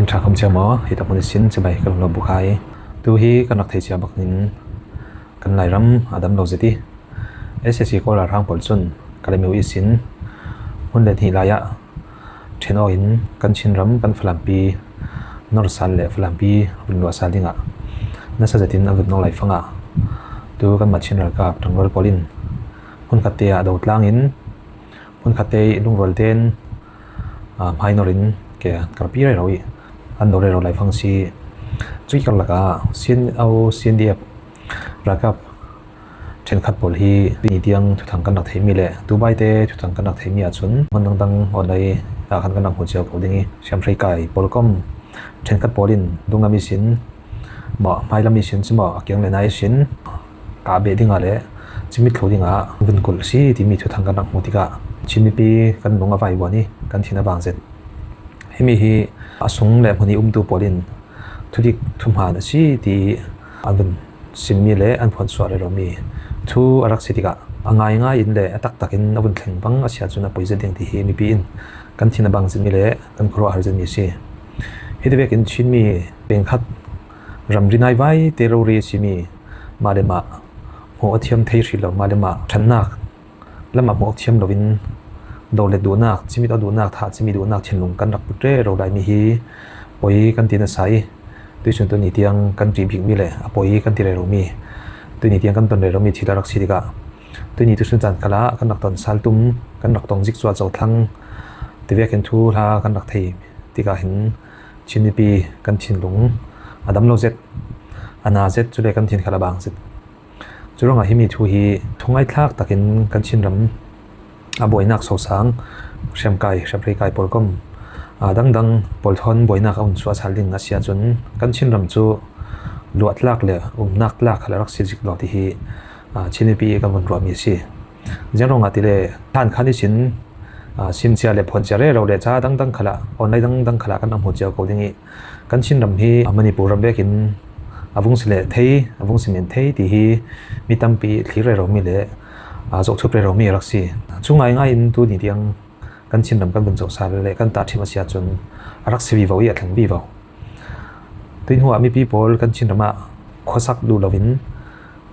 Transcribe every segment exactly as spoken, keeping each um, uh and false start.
Ṭha khawm cia maw, hi tak hmun ihsin chibai ka lawm lo bawk hai. Tu hi kan rak thei cia bangin kan Lairam a dam lo zet i, S S C Kawl ralhrang pawl cun Kalemyo ihsin hmun le hnih lai ah ṭhen awk in kan Chinram, kan Falampi nawr sal le Falampi vun luah sal dingah nasa zetin an vun nawr lai fangah, tu kanmah Chin ralkap ṭangrual pawl in hmunkhat te ah do tlangin, hmunkhat te i lungrual tein, aa, hmai nawr in ke karpi rero i an do rero lai fang si. Cui karlak ah C N, au, C N D F ralkap ṭhenkhat pawl hi tuni tiang thuthang kan rak theimi le Dubai te thuthang kan rak theimi ahcun hmun dangdang online ah khan kan rak hmu cio ko ding i, hriamhrei kai pawl kom ṭhenkhat pawl in dunglam ihsin maw, hmailam ihsin cu maw, a kiang le nai ihsin kah beh dingah le cimit thlo dingah vun kulh a si timi thuthang kan rak hmuh tikah Chin mipi kan lung a vai buan i kan thin a bang zet. Himi hi a sung le hmun i umtu pawl in thudik thuhmaan a si ti an vun simmi le an phuansuah reromi thu a rak si tikah a ngaingai in le a taktak in a vun thleng bang a si ahcun a poi zet ding ti hi mipi in kan thin a bang zetmi le kan khuaruahhar zetmi a si. Hiti vekin Chinmi pengkhat ramri naivai te rori a simi, mah le mah hmuh a thiam thei hrih lo, mah le mah ṭhannak lamah hmuh a thiam loin dolet duhnak, cimit a duhnak, thah cimit duhnak thinlung kan rak put rero laimi hi poi kan ti nasa i, tuihsun tuni tiang kan ṭih bikmi le a poi kan ti reromi, tuni tiang kan ton reromi thil a rak si tikah, tuni tuihsun caan khalah kan rak ton sal tum, kan rak tong zik cuah cothlang ti vekin thu hla kan rak thei tikah hin Chin mipi kan thinlung a dam lo zet, a na zet, cule kan thin khal a bang zet. Curuangah himi thu hi thungaithlak takin kan Chinram a buainak sosang, hriamkai, hriamhrei kai pawl kom, aa, dangdang pawl thawn buainak a vun suah sal ding a si ahcun kan Chinram cu luahtlak le umnak tlak khal a rak si zik lo ti hi, aa, Chin mipi kan vun ruahmi a si. Ziangruangah tile, hlan khan ihsin, aa, simcia le phuancia rero le ca dangdang khalah, online dangdang khalah kan rak hmu cio ko ding i, kan Chinram hi Manipur ram vekin a vung si leh thei, a vung si men thei ti hi mi tampi thlir reromi le, aa, zohthup reromi a rak si. Cu ngaingai in tuni tiang kan Chinram kan vun zoh sal le kan tahṭhim a si ahcun a rak si vivo i a thleng vivo. Tuihnu ah mipi pawl kan Chinram ah khuasak duh loin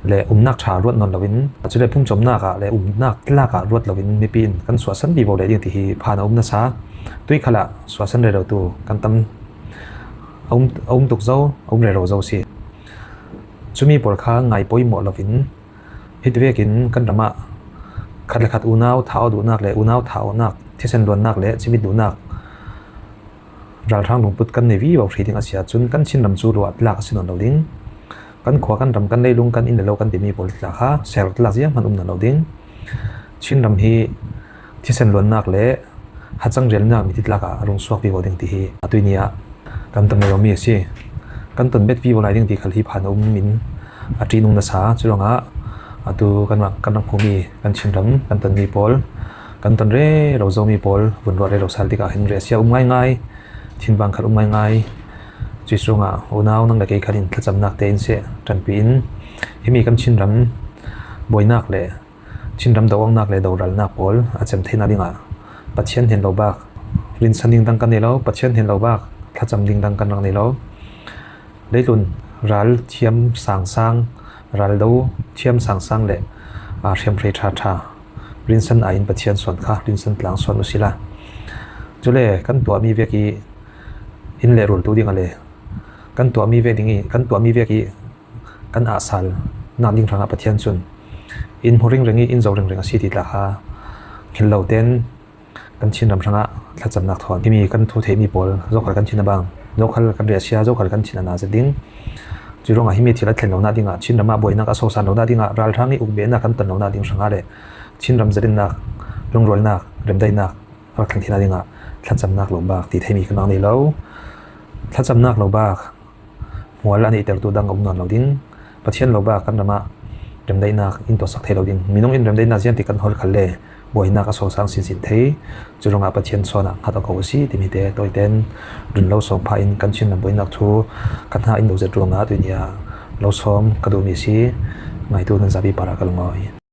le umnak ṭha ruat nawn loin, cule phungcawmnak ah le umnak tlak ah ruat loin mipi in kan suahsan vivo leh ding ti hi phan a um nasa. Tui khalah suahsan rerotu kan tam, a um, a um tuk zo, a um rero zo si. Cumi pawl kha ngai pawimawh loin, hiti vekin kan ram ah khat le khat unau thah awk duhnak le unau thah awknak, thisen luannak le cimit duhnak ralhrang lungput kan nei vivo hrih ding a si ahcun kan Chinram cu luah tlak a si nawn lo ding. Kan khua, kan ram, kan leilung, kan inn le lo kan timi pawl tla kha ser tlak zianghman um nawn lo ding. Chinram hi thisen luannak le hacang relnak miti tlak ah a rung suak vivo ding ti hi a tuihni ah kan ton reromi a si. Kan ton bet vivo lai ding ti khal hi phan a um in a ṭihnung nasa. Curuangah atu kan rak, kan rak hmumi kan Chinram kan tonmi pawl, kan ton rero zomi pawl vun ruah rero sal tikah hin riahsia um ngaingai, thinvang khal um ngaingai. Cuih sungah unau nang le kei khan in thlacamnak tein seh ṭanpi in himi kan Chinram buainak le Chinram do-awknak le doralnak pawl a cem theihnak dingah Pathian hnen lo bak rinsan ding dang kan nei lo, Pathian hnen lo bak thlacam ding dang kan rak nei lo. Leitlun ral thiam sangsang, ral do thiam sangsang le, aa, hriamhrei ṭhaṭha rinsan aiin Pathian sawn kha rinsan tlang sawn usila. Cule kan tuahmi vek i inn le rul tu ding a le kan tuahmi vek ding i, kan tuahmi vek i kan ahsal nak ding hrangah Pathian cun in hmu ringring i in zo ringring a si ti tla kha hngilh lo tein kan Chinram hrangah thlacamnak thawn himi kan thu theihmi pawl zokhal kan thin a bang, zokhal kan riahsia, zokhal kan thin a na zet ding. Curuangah himi thil a thlen lonak dingah, Chinram ah buainak a sosan lonak dingah, ralhrang i ukbehnak kan ton lonak ding hrangah le Chinram zarinnak, lungrualnak, remdaihnak a rak thlen theihnak dingah thlacamnak lo bak ti theihmi kan rak nei lo. Thlacamnak lo bak hmual a neihtertu dang a um nawn lo ding. Pathian lo bak kan ram ah remdaihnak in tuahsak thei lo ding. Minung in remdaihnak ziang ti kan hol khal le buainak a sawsang sinsin thei. Curuangah Pathian sawn ah hngat a ko a si timi te tawiten run lo sawm pha in kan Chinram buainak thu kan hna in do zet ruangah tuini ah lo sawm ka duhmi a si. Ngaitu nan zapi parah ka lungawi.